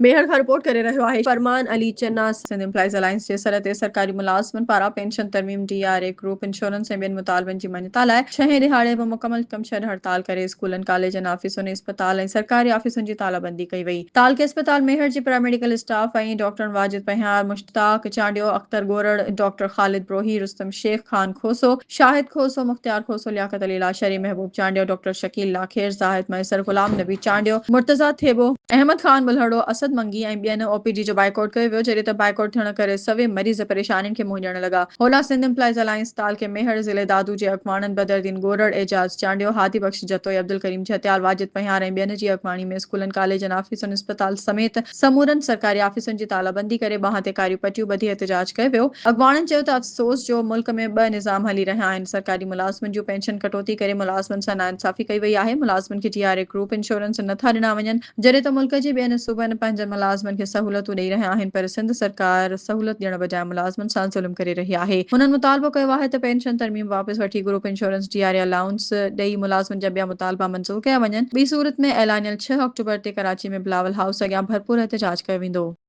ميهڙ کان رپورٽ ڪري رهيو آهي فرمان علي چنا. سنڌ ايمپلائيز الائنس جي سڏ تي سرڪاري ملازمن پاران پينشن ترميم، ڊي آر اي، گروپ انشورنس ۽ ٻين مطالبن جي مڃتا لاء ڇهين ڏهاڙي به مڪمل ڪم ڇڏ هڙتال ڪري اسڪولن، ڪاليجن، آفيسن ۽ اسپتال ۽ سرڪاري آفيسن جي تالا بندي ڪئي وئي. تعلقي اسپتال ميهڙ جي پيراميڊيڪل اسٽاف ۽ ڊاڪٽرن واجد پنهيار، مشتاق چانڊيو، اختر ڳورڙ، ڊاڪٽر خالد بروهي، رستم شيخ، خان کوسو، شاهد کوسو، مختيار کوسو، لياقت علي لاشاري، محبوب چانڊيو، ڊاڪٽر شڪيل لاکير، زاهد مهيسر، غلام نبي چانڊيو، مرتضيٰ ٿيٻو، احمد خان ٻلهڙو، اسد منگي ۽ ٻين او پي ڊي جو بائيڪاٽ ڪيو ويو، جڏهن ته بائيڪاٽ ٿيڻ ڪري سوين مريض پريشانين کي منهن ڏيڻ لڳا. هوڏانهن سنڌ ايمپلائيز الائنس تعلقي ميهڙ ضلعي دادو جي اڳواڻن بدرالدين ڳورڙ، اعجاز چانڊيو، هادي بخش جتوئي، عبدالڪريم جهتيال، واجد پنهيار ۽ ٻين جي اڳواڻي ۾ اسڪولن، ڪاليجن، آفيسن، اسپتال سميت سمورن سرڪاري آفيسن جي تالا بندي ڪري ٻانهن تي ڪاريون پٽيون ٻڌي احتجاج ڪيو ويو. اڳواڻن چيو ته افسوس جو ملڪ ۾ ٻه نظام هلي رهيا آهن، سرڪاري ملازمن جون پينشن ڪٽوتي ڪري ملازمن سان ناانصافي ڪئي وئي آهي، ملازمن کي ڊي آر اي گروپ انشورنس نٿا ڏنا وڃن، جڏهن ته ملڪ جي ٻين صوبن پنهنجن ملازمن کي سهولتون ڏئي رهيا آهن پر سنڌ سرڪار سهولت ڏيڻ بجاء ملازمن سان ظلم ڪري رهي آهي. هنن مطالبو ڪيو آهي ته پينشن ترميم واپس وٺي group insurance, D R A allowance ڏئي ملازمن جا ٻيا مطالبا منظور ڪيا وڃن، ٻي صورت ۾ اعلانيل ڇهه آڪٽوبر تي ڪراچي ۾ بلاول هائوس اڳيان ڀرپور احتجاج ڪيو ويندو.